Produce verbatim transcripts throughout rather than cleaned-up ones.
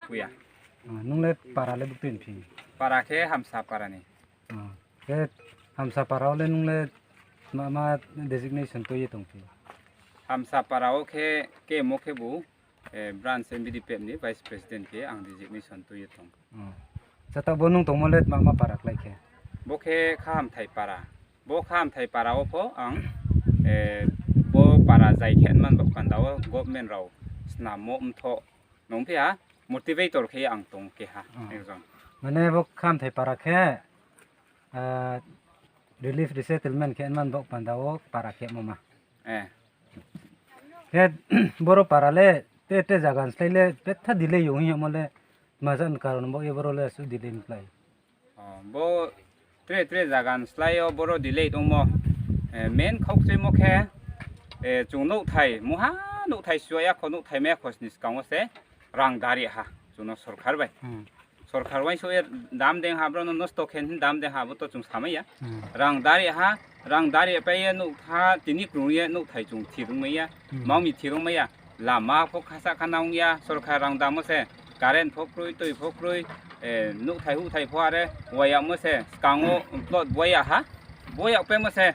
Phuya. Ah, nung le para le buktui ni phi? Para khe Hamsa para ni. Ah, khe Hamsa para wo le nung le ma, ma designation tui ye tong phi? Hamsa para wo khe kemo khe bu, eh, branch M B D P F ni vice president khe ang designation tui ye tong. Ah. Acha, taoh bo nung tongmo le ma, ma para klái khe? Bo khe Khahamthai para. Bo Khahamthai para wo pho ang, eh, bo para zai khe man bo panda wo government rao snammo mtho nung phi ha, motivator khe ang tong keha, ah, ekjon. Mane bo Khahamthai para khe, ah, relief resettlement khe man bo panda wo para khe mo ma. Eh. Khe boro para le te, te zaga ni slái le betha delay yong hing yamo le, tma jani karon bo ye boro le su delay ni klái? Oh, bo tre tre zaga ni slái yo boro delay tongmo, eh, main khaukchuimo khe, eh, chung nouhthai, mungha nouhthai suai ya kho, nouhthai mai ya kho sni skang wo se rang dari ha, chung no sorkar bai. Hmm. Sorkar uaingsouh ye dam deng ha, brao no nosto khe hing dam deng ha, abo to chung samai ya. Hmm. Rang dari ha, rang dari pai ye nouhthai tini krung ye nouhthai chung thirungmai ya, hmm, maumi thirungmai ya. Lama pho khasa kha nang ya, sorkar rang damo se, current pho kroi, tui pho kroi, eh, nouhthai huhthai pho are wai yamo se, skang wo plot bo ya ha, bo ya paimo se,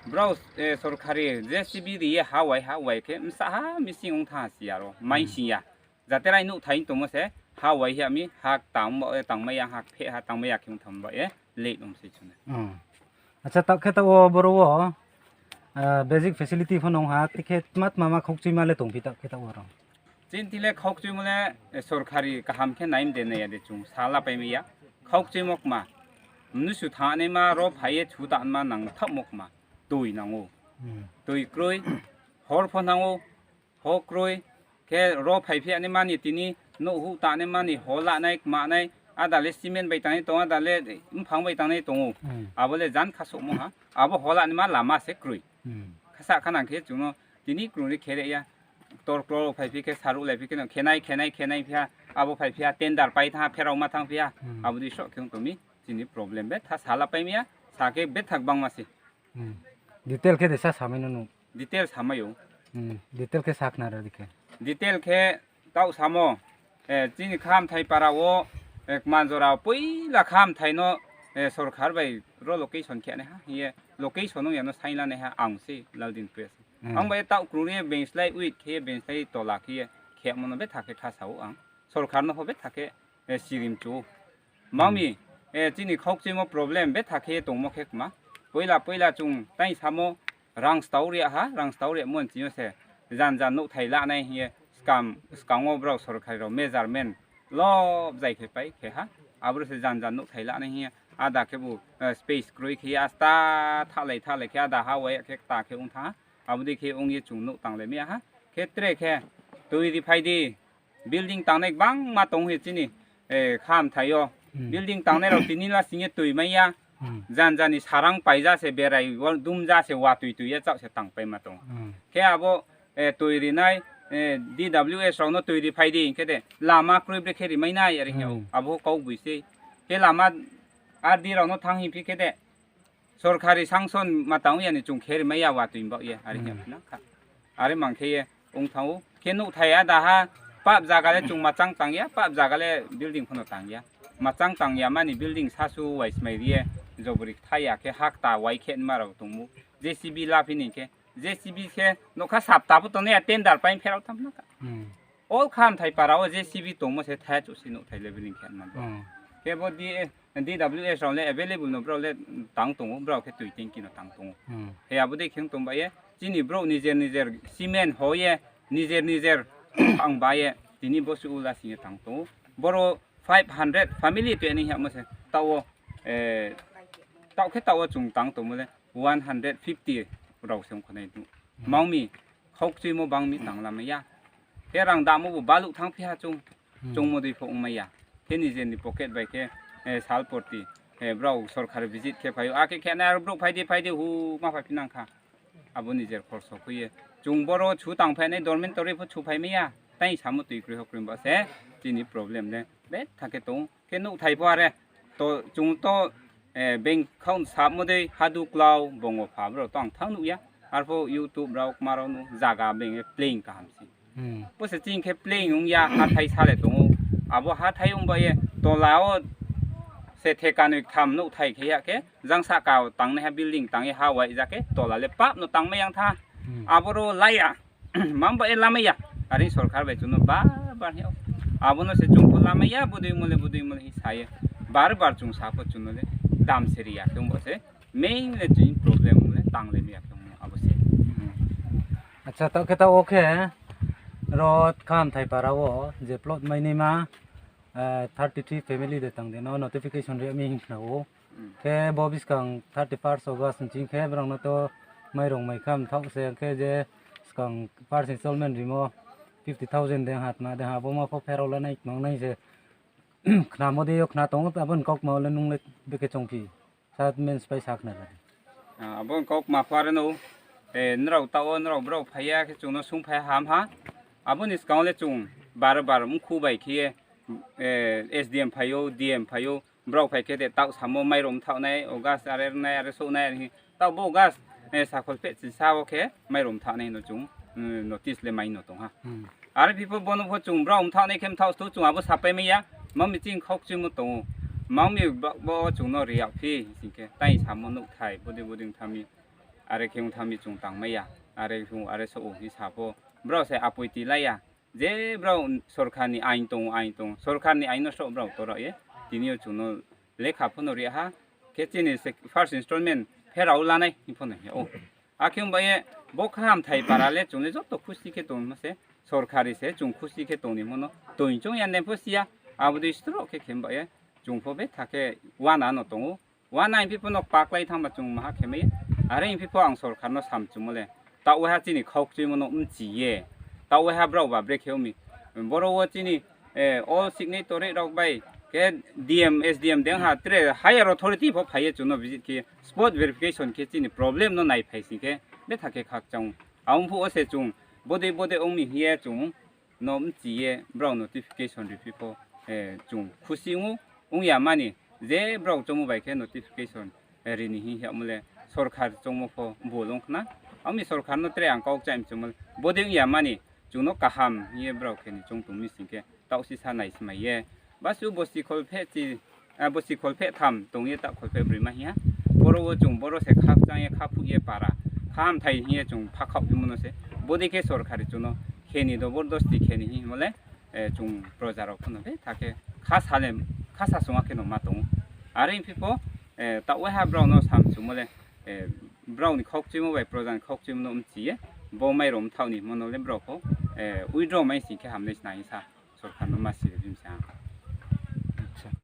brao, eh, sorkari J C B ri ye ha wai ha wai khe, bsa ha missing ong thanng ha si ya ro, hmm, maising ya. Jaterai nouhthai tongmo se, ha wai ha mi, ha tang ba ye tangmai ya, ha khe ha tangmai ya khe ong tham ba ye, late ong se chung nai. Hmm. Acha, taoh khe taoh wo boro wo, ah, basic facility pho nung ha, tikhe tma tma ma khaukchuima le tong phi taoh khe taoh wo rao? Chini thing le khaukchuimo le, eh, sorkari kaham khe nai de nai ya de chung sala paimai ya. Khaukchuimo kma, mnusu thanngnaima, ro phai ye chu tangma nang thaohmo kma, tui nang ou. Hmm. Tui kroi, hor pho nang ou, ho kroi, khe ro phaiphi ya naima ni tini, nouh huh tangnaima ni, ho lanai, kmanai, ada le cement bai tangnai tong ou, ada le mphang bai tangnai tong ou. Hmm. Abo le jan khasouhmo ha, abo ho lanaima lama se kroi. Hmm. Khasa kha nang khe chung no tini krung ri khe re ya, ktor ktor phaiphi khe, saruh laiphi khe no, khenai, khenai, khenai phi ha, abo phaiphi ha, tender pai thanng ha, pherao ma thanngphi ha, hmm, abo dei soh khe ong tong mi, chini problem betha sala paimai ya, sa khe betha gbangma se. Hmm. Detail khe de sa samai no nung? Detail samai ou. Hmm. Detail khe sa khna ra di khe. Detail khe taoh samo, eh, chini Khahamthai para wo, eh, Kmanjora poila Khahamthai no, eh, sorkar bai ro location khe nai ha, hing ye location ong ya no saing la nai ha ang se Laldin Press. Hmm. Ang bai taoh krung ye bengslái wait khe ye bengslái tola khe ye khemo no betha khe khasa ou ang. Sorkar no pho betha khe, eh, sirimchu ou. Mang mi, eh, chini khaukchuimo problem betha khe ye tongmo khe kma. Poila poila chung tai samo rang stau ri ha, rang stau rimo ni ching yo se janja nouhthai lanai hing ye skang, skang wo brao sorkari rao measurement lobzai khe pai khe ha. Aboro se janja nouhthai lanai hing ye ada khebu, eh, space kroi khe ye asta thahlai thahlai khe ada ha wai ya khe kta khe ong thanng ha. Abo dei khe ong ye chung nouh tanglai mai ya ha. Khe tre khe tui ri phai di. Building tangnai gbangma tong ou chini, eh, Khahamthai yo. Hmm. Building tangnai rao tini la sing ye tui mai ya. Hmm. Janja ni sarang paija se berai wo dumja se watoi tui ye chaoh se tangpaima tong ou. Hmm. Khe abo, eh, tui rinai, eh, D W S rao no tui ri phai di hing khe de lama kroi bre khe rimai nai are hing ou. Hmm. Abo kau boi sei. Khe lama R D rao no thanng hing phi khe de sorkari sanction ma tang ya ni chung khe rimai ya watoi baoh ye are hing, hmm, phi nang kha. Are mang khe ye ong thanng ou. Khe nouhthai ada ha pap zaga le chung machang tang ya, pap zaga le building pho no tang ya. Machang tang ya mani building sasu wai smai ri ye jobori kthai ya khe ha kta wai khe nma rao tongmo. J C B laphi ni khe, J C B khe nougkha sapta pho tongnai ya tender pai pherao tham na kha. Hmm. All Khahamthai para wo J C B tongmo se thai chouh se nouhthai leveling khe nma rao. Hmm. Khe bo D W S rao le available no brao le tang tong ou, brao khe tui tanki no tang tong ou. Hmm. He abo dei khe ong tong ba ye, chini brouh nijer nijer cement ho ye, nijer nijer ang ba ye, tini bo suh ula sing ye tang tong ou. Boro five hundred family tui ni hamo se, taoh wo, eh, taoh khe taoh wo chung tang tongmo le one hundred fifty rao se ong kho nai nu. Hmm. Mang mi, khaukchuimo bang mi tang lamai ya. Khe rang damo bo baluh thanngphi ha chung. Hmm. Chungmo dei pho ongmai ya. Khe nijer ni pocket bai khe, eh, sal porti, eh, brao sorkar visit khe phai ou. Akhe khe nai aro brouh phai di, phai di, hu ma phaiphi nang kha. Abo nijer khorso khui ye. Chung boro chu tang phainai dormitory pho chu phaimai ya. Tai samo tui kroi ho kroi ba se chini problem le betha khe tong ou. Khe nouhthai pho are to chung to, eh, beng khaoh samo dei hadu klau bongo pha brao to ang thanng nuh ya. Arpho YouTube rao kma rao no zaga beng ye plain kaham se. Hmm. Bo se chini khe plain ong ya, hathái sa le tong ou. Abo hathái ong ba ye tola wo se thekanoi ktham nouhthai khe ya khe, jang sahka wo tangnaiha building tang ye ha waija khe tola le pap no tangmai yang tha. Aboro la ya. Mang ba ye lamai ya. Are sorkar bai chung no bar bar hing ou. Abo no se chung pho lamai ya, bodei mo le, bodei mo le hing sa ye. Bar bar chung sa pho chung no le dam se ri ya khe ong bo se. Main le chini problem le tang le mi ya khe ong abo se. Acha, taoh khe taoh wo khe, ro Khamthai para wo je plot mainaima, thirty three family de tang de no notification ri mi hing khna ou. Khe bo buskang thirty first August ni ching khe brao no to mairung mai kha mthaoh se khe je skang first installment rimo fifty thousand de ha tma de ha bo ma pho pherao lanai tnang nai se khnamo de yo khna tong ou, abo ni kaukma le nung le bekhe chongphi. Sa men spai sa khna la. Abo ni kaukma pho are no, nrao taoh wo nrao brao phai ya khe chung no sungphai ham ha. Abo ni skang le chung bar bar mkhu bai khe ye, S D M phai ou, D M phai ou, brao phai khe de taoh samo mairung mthaoh nai, August are nai, are souh nai, are hing. Taoh bo August, sakholpheh chisa wo khe mairung mthaoh nai no chung notice le mai no tong ha. Are phi pho bo no pho chung brao mthaoh nai khe mthaoh stu chung abo sapai mai ya, mang mi ching khaukchuimo tong ou. Mang mi bo chung no ri yag phi sing khe, tai samo nouhthai, bodei bodei ong tha mi, are khe ong tha mi chung tang mai ya, are khe are souh ou hing sa pho, brao se apoti la ya. Je brao sorkar ni ain tong, ain tong, sorkar ni ain no sroh brao tora ye, tini yo chung no lekha pho no ri ha, khe chini se first installment pherao lanai hing pho no hing ou. Akhe ong ba ye bo Khamthai para le chung le joto khusi khe tongmo se, sorkari se chung khusi khe tong ni mo no, toing choung ya ne pho si ya, abo dei sroh khe khe ong ba ye, chung pho betha khe uana no tong ou. Uana hing phi pho no paklai thanngma chung maha khe mai. Are hing phi pho ang sorkar no samchumo le, taoh waiha chini khaukchuimo no bchi ye, taoh waiha brao ba brekhe ong mi. Boro wo chini, all signatory rao bai khe D M, S D M deng ha tre higher authority pho phai ye chung no visit khe spot verification khe chini problem no naiphai sing khe betha khe khakchang ou. Abo phuh wo se chung bodei bodei ong mi hing ye chung no bchi ye brao notification ri phi pho, chung khusi ong ou, ong ya mani, je brao choungmo bai khe notification ri ni hing yagmo le sorkar choungmo pho bol ong khna. Ami sorkar no tre ang kau kchai mchumo le, bodei ong ya mani, chung no kaham hing ye brao khe ni choung tong mi sing khe, taoh si sa naismai ye. Basuh bosi kholpheh tham tong ye taoh kholpheh broi ma hing ha. Boro wo chung boro se khakchang ye, khaphuh ye para, Khamthai hing ye chung phakhaoh phimo no se. Bodei khe sorkari chung no khe ni, dobordosti khe ni hingmo le, chung proja rao pho no betha khe khasa sung a khe no ma tong ou. Are hing phi pho, taoh waiha brao no samchumo le, brao ni khaukchuimo bai proja ni khaukchuimo no bchi ye, bo mairung mthaoh ni mo no le brao pho withdraw mai sing khe hamnai sna hing sa sorkar no ma si ri bim sa.